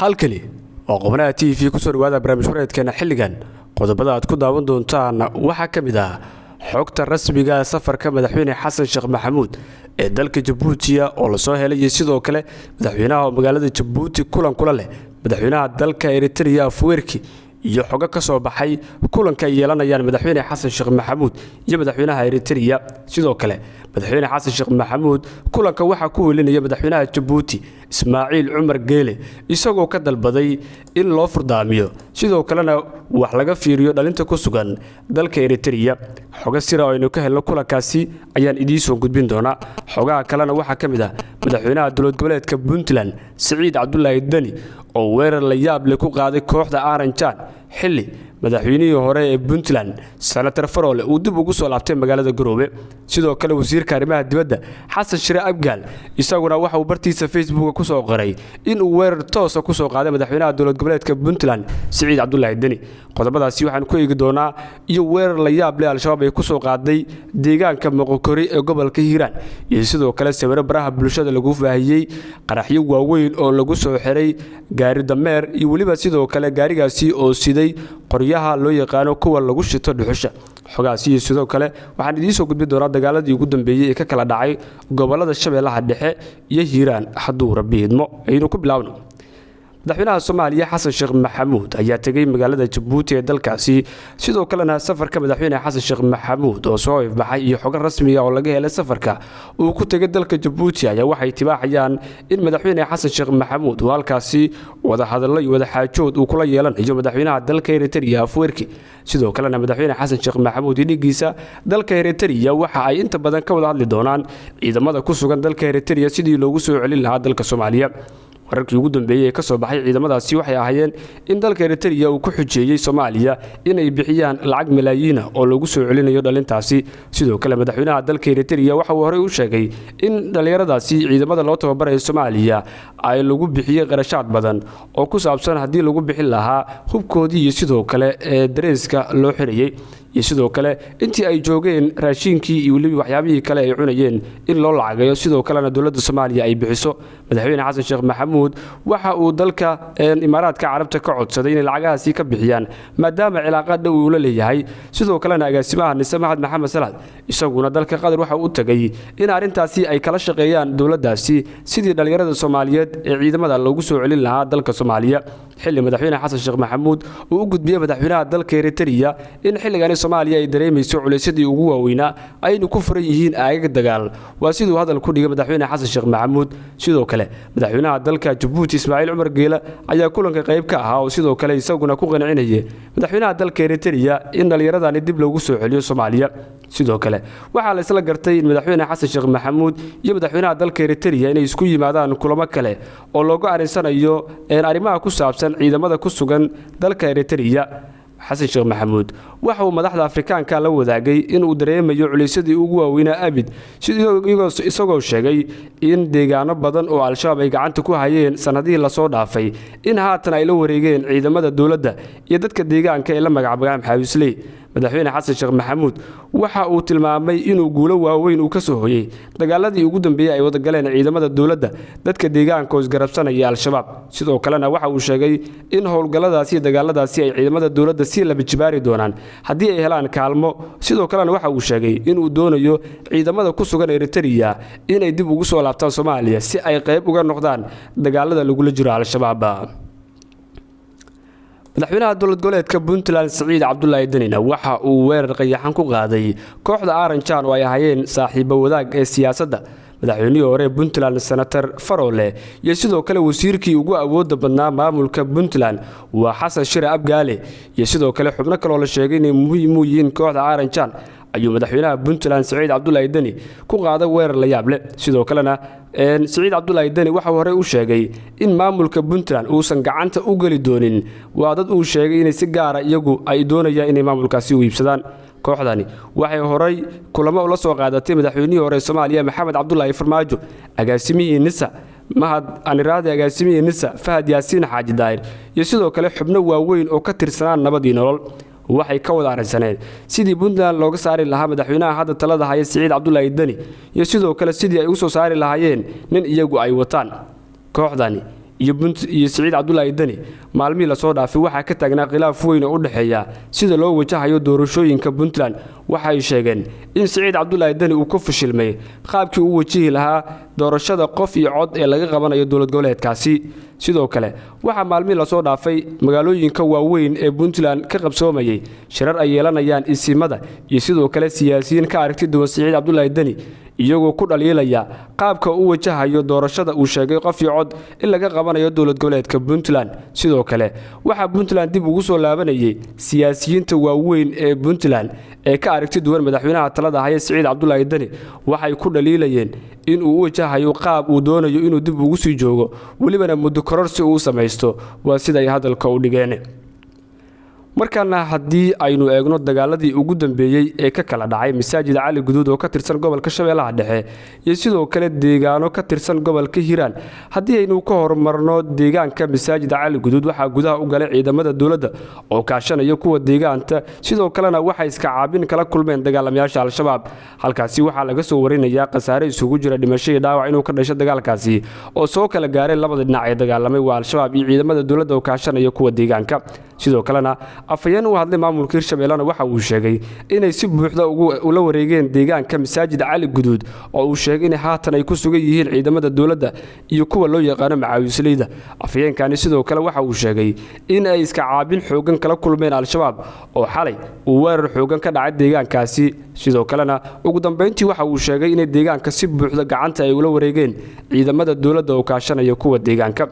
Halkani waa Qubanaha TV. Kusoo dhawaada barnaamij wareedkeena xilligan. Qodobada aad ku daawan doontaan waxaa ka mid ah xogta rasmiga safarka Madaxweyne Xasan Sheekh Maxamuud ee dalka Jabuutiya oo lasoo helay, iyo sidoo kale madaxweynaha oo magaalada Jabuuti kulan kula leh madaxweynaha dalka Eritrea Afwerki, iyo xogo ka soo baxay kulanka ay yeelanayaan Madaxweyne Xasan Sheekh Maxamuud iyo madaxweynaha Eritrea. Sidoo kale Madaxweyne Xasan Sheekh Maxamuud kulanka waxaa ku welinaya madaxweynaha Jabuuti Ismaaciil Cumar Geele, isagoo ka dalbaday in loo furdaamiyo, sidoo kalena wax laga fiiriyo dhalinta ku sugan dalka Eritrea. Xogo sira oo aynu ka helno kulankaasi ayaan idiin soo gudbin doonaa. Xogaha kalena waxaa ka mid ah madaxweynaha dowlad goboleedka Puntland Siciid Cabdulaahi Deni oo weerar la yaab leh ku qaaday kooxda Aaranjaan, xilli madaxweynihii hore ee Puntland Senator Faroole uu dib ugu soo laabtay magaalada Garoobe. Sidoo kale wasiirka arrimaha dibadda Xasan Shire Abgaal isaguna waxa uu bartiisa Facebooka ku soo qoray in uu weerar toosa ku soo qaaday madaxweynaha dowlad goboleedka Puntland Siciid Cabdulaahi Deni. Qodobadaasi waxaan ku eegi doonaa, iyo weerar la yaab leh Al-Shabaab ay ku soo qaaday deegaanka Moqokori ee gobolka Hiiraan, iyo sidoo kale sawiro baraha bulshada lagu faahiyey qaraxyo waaweyn oo lagu soo xiray gaari dameer, iyo weliba sidoo kale gaarigaasi oo siday qoryaha loo yaqaano kuwa lagu shito dhuxusha. Xogahaasi iyo sidoo kale waxaan idiin soo gudbin doonaa dagaaladii ugu dambeeyey ee ka kala dhacay gobolada Shabeellaha Dhexe iyo Hiiraan, hadduu Rabbi idmo. Aynu ku bilaawno. Madaxweynaha Soomaaliya Xasan Sheekh Maxamuud ayaa tegey magaalada Jabuuti ee dalkaasi. Sidoo kalena safarka Madaxweyne Xasan Sheekh Maxamuud oo soo ifbaxay iyo xogo rasmiga oo laga helay safarka uu ku tegay dalka Jabuuti ayaa waxay tibaaxayaan in Madaxweyne Xasan Sheekh Maxamuud uu halkaasi wadahadallo iyo wadaxaajood uu kula yeelanayo madaxweynaha dalka Eritrea Afwerki. Sidoo kalena Madaxweyne Xasan Sheekh Maxamuud iyo dhigiisa dalka Eritrea waxa ay inta badan ka wada hadli doonaan ciidamada ku sugan dalka Eritrea sidii loogu soo celin lahaa dalka Soomaaliya. Wararkii ugu dambeeyey ee ka soo baxay ciidamadaasi waxay ahaayeen in dalka Eritrea uu ku xujeeyey Soomaaliya inay bixiyaan lacag malaayiina oo lagu soo celinayo dhalintaasi. Sidoo kale madaxweynaha dalka Eritrea waxa uu horey u sheegay in dhallinyaradaasi ciidamada loo tababarayo Soomaaliya ay lagu bixiyey qarashaad badan oo ku saabsan haddii lagu bixin lahaa hubkoodii iyo sidoo kale ee dareeska loo xirayey, iyo sidoo kale intii ay joogeen raashiinkii iyo weliba waxyaabihii kale ay cunayeen in loo lacagayo, sidoo kalena dowladda Soomaaliya ay bixiso. Madaxweyne Xasan Sheekh Maxamuud waxa uu dalka Imaaraadka Carabta ka codsaday inay lacagahaasi ka bixiyaan, maadaama cilaaqaad dhow uu la leeyahay. Sidoo kalena agaasimaha Nise Maxad Maxamed Salaad isaguna dalka Qatar waxa uu tagay in arrintaasi ay kala shaqeeyaan dowladdaasi sidii dhallinyarada Soomaaliyeed ee ciidamada loogu soo celin lahaa dalka Soomaaliya, xilli Madaxweyne Xasan Sheekh Maxamuud uu u gudbiyey madaxweynaha dalka Eritrea in xilligani Soomaaliya ay dareemayso culaysyadii ugu waaweynaa, aynu ku furan yihiin aagaga dagaal, waa siduu hadal ku dhigay Madaxweyne Xasan Sheekh Maxamuud. Sidoo kale madaxweynaha dalka Jabuuti Ismaaciil Cumar Geela ayaa kulanka qayb ka ahaa oo sidoo kale isaguna ku qancinayay madaxweynaha dalka Eritrea in dhallinyaradani dib loogu soo celiyo Soomaaliya. Sidoo kale waxaa la isla gartay in Madaxweyne Xasan Sheekh Maxamuud iyo madaxweynaha dalka Eritrea inay isku yimaadaan kulamo kale oo loogu arinsanayo arrimaha ku saabsan ciidamada ku sugan dalka Eritrea. Xasan Sheekh Maxamuud waxa uu madaxda Afrikaanka la wadaagay inuu dareemayo culaysyadii ugu waaweynaa abid, isagoo sheegay in deegaano badan oo Al-Shabaab ay gacanta ku hayeen sanadihii lasoo dhaafay in haatan ay la wareegeen ciidamada dowladda iyo dadka deegaanka ee la magacbagaan Xaawisley. Madaxweyne Xasan Sheekh Maxamuud waxa uu tilmaamay inuu guulo waaweyn uu ka soo hoyey dagaaladii ugu dambeeyey ay wadagaleen ciidamada dowladda, dadka deegaanka oo isgarabsanaya Al-Shabaab. Sidoo kalena waxa uu sheegay in howlgalladaasi iyo dagaaladaasi ay ciidamada dowladda sii laba jibaari doonaan haddii ay helaan kaalmo. Sidoo kalena waxa uu sheegay inuu doonayo ciidamada ku sugan Eritrea inay dib ugu soo laabtaan Soomaaliya si ay qayb uga noqdaan dagaalada lagula jiro Al-Shabaab. Madaxweynaha dowlad goboleedka Puntland Siciid Cabdulaahi Denina waxa uu weerar qayaxan ku qaaday kooxda Aaranjaan oo ay ahaayeen saaxiibo wadaag ee siyaasadda. Madaxweynihii hore Puntland Senator Faroole iyo sidoo kale wasiirkii ugu awoodda badnaa maamulka Puntland waa Xasan Shire Abgaale, iyo sidoo kale xubno kaloo la sheegay inay muhiim u yihiin kooxda Aaranjaan ayuu madaxweynaha Puntland Siciid Cabdulaahi Deni ku qaaday weerar la yaab leh. Sidoo kalena Siciid Cabdulaahi Deni waxa uu horey u sheegay in maamulka Puntland uusan gacanta u geli doonin waa dad uu sheegay inay si gaara iyagu ay doonayaan inay maamulkaasi u iibsadaan. Kooxdani waxay horay kulamo ula soo qaadatay madaxweynihii hore Soomaaliya Maxamed Cabdulaahi Farmaajo, agaasimihii Nisa Mahad Aniraade, agaasimihii Nisa Fahad Yaasiin Xaaji Daahir, iyo sidoo kale xubno waaweyn oo ka tirsanaan Nabadii Nolol. Waxay ka wada arrinsaneen sidii Puntland looga saari lahaa madaxweynaha hadda talada haya Siciid Cabdulaahi Deni, iyo sidoo kale sidii ay u soo saari lahaayeen nin iyagu ay wataan. Kooxdani iyo Siciid Cabdulaahi Deni maalmihii lasoo dhaafay waxaa ka taagnaa khilaaf weyn oo u dhexeeya sida loo wajahayo doorashooyinka Puntland. Waxay sheegeen in Siciid Cabdulaahi Deni uu ka fashilmay qaabkii uu wajihi lahaa doorashada qof iyo cod ee laga qabanayo dowlad goboleedkaasi. Sidoo kale waxaa maalmihii lasoo dhaafay magaalooyinka waaweyn ee Puntland ka qabsoomayay shirar ay yeelanayaan isimada iyo sidoo kale siyaasiyiin ka aragti duwan Siciid Cabdulaahi Deni, iyagoo ku dhaliilaya qaabka uu wajahayo doorashada uu sheegay qof iyo cod in laga qabanayo dowlad goboleedka Puntland. Sidoo kale waxaa Puntland dib ugu soo laabanayay siyaasiyiinta waaweyn ee Puntland ee ka aragti duwan madaxweynaha talada haya Siciid Cabdulaahi Deni. Waxay ku dhaliilayeen in uu u wajahayo qaab uu doonayo inuu dib ugu sii joogo, welibana muddo kororsi uu samaysto, waa siday hadalka u dhigeen. Markaana haddii aynu eegno dagaaladii ugu dambeeyey ee ka kala dhacay masaajid Cali Guduud oo ka tirsan gobolka Shabeellaha Dhexe iyo sidoo kale deegaano ka tirsan gobolka Hiiraan. Haddii aynu ka horumarno deegaanka masaajid Cali Guduud, waxaa gudaha u galay ciidamada dowladda oo kaashanaya kuwa deegaanta, sidoo kalena waxay iska caabin kala kulmeen dagaalamayaasha Al-Shabaab. Halkaasi waxaa laga soo warinayaa khasaare isugu jira dhimasho iyo dhaawac inuu ka dhasho dagaalkaasi oo soo kala gaaray labada dhinac ee dagaalamay, waa Al-Shabaab iyo ciidamada dowladda oo kaashanaya kuwa deegaanka. Sidoo kalena afhayeen u hadlay maamulka Hirshabeellena waxa uu sheegay inay si buuxda ula wareegeen deegaanka masaajid Cali Guduud, oo uu sheegay in haatan ay ku sugan yihiin ciidamada dowladda iyo kuwa loo yaqaano macaawisleyda. Afhayeenkani sidoo kale waxa uu sheegay in ay iska caabin xoogan kala kulmeen Al-Shabaab oo xalay uu weerar xoogan ka dhacay deegaankaasi. Sidoo kalena ugu dambeyntii waxa uu sheegay inay deegaanka si buuxda gacanta ay ula wareegeen ciidamada dowladda oo kaashanaya kuwa deegaanka.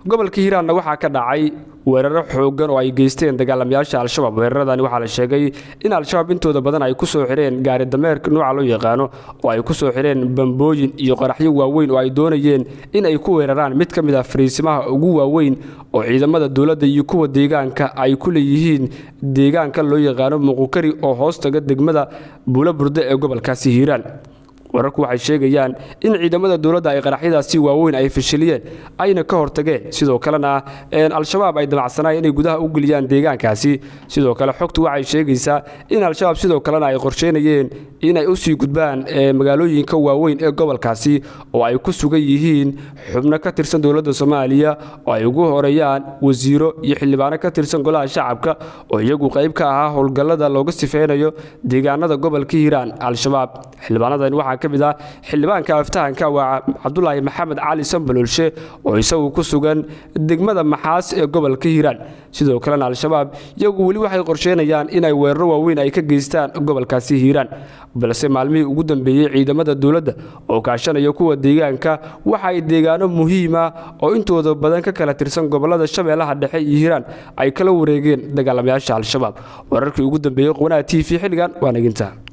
Gobolka Hiiraanna waxaa ka dhacay weeraro xoogan oo ay geysteen dagaalamayaasha Al-Shabaab. Weeraradani waxaa la sheegay in Al-Shabaab intooda badan ay ku soo xireen gaari dameerka nooca loo yaqaano oo ay ku soo xireen bambooyin iyo qaraxyo waaweyn oo ay doonayeen in ay ku weeraraan mid ka mid ah fariisimaha ugu waaweyn oo ciidamada dowladda iyo kuwa deegaanka ay ku leeyihiin deegaanka loo yaqaano Muqukari oo hoostaga degmada Buulaburde ee gobolkaasi Hiiraan. Wararku waxay sheegayaan in ciidamada dowladda ay qaraxyadaasi waaweyn ay fashiliyeen ayna ka hortageen, sidoo kalena Al-Shabaab ay damacsanayeen inay gudaha u geliyaan deegaankaasi. Sidoo kale xogtu waxay sheegaysaa in Al-Shabaab sidoo kalena ay qorsheynayeen inay u sii gudbaan magaalooyinka waaweyn ee gobolkaasi oo ay ku sugan yihiin xubno ka tirsan dowladda Soomaaliya oo ay ugu horeeyaan wasiiro iyo xildhibaano ka tirsan golaha shacabka oo iyagu qayb ka ahaa howlgallada looga sifeynayo deegaanada gobolka Hiiraan Al-Shabaab. Xildhibaanadan waxaa ka mid ah xildhibaanka aftahanka waa Cabdulaahi Maxamed Cali Sambaloolshe oo isagu ku sugan degmada Maxaas ee gobolka Hiiraan. Sidoo kalena Al-Shabaab iyagu weli waxay qorsheynayaan inay weeraro waaweyn ay ka geystaan gobolkaasi Hiiraan, balse maalmihii ugu dambeeyey ciidamada dowladda oo kaashanaya kuwa deegaanka waxa ay deegaano muhiima oo intooda badan ka kala tirsan gobolada Shabeellaha Dhexe iyo Hiiraan ay kala wareegeen dagaalamayaasha Al-Shabaab. Wararkii ugu dambeeyey Qubanaha TV xilligan waa naginta.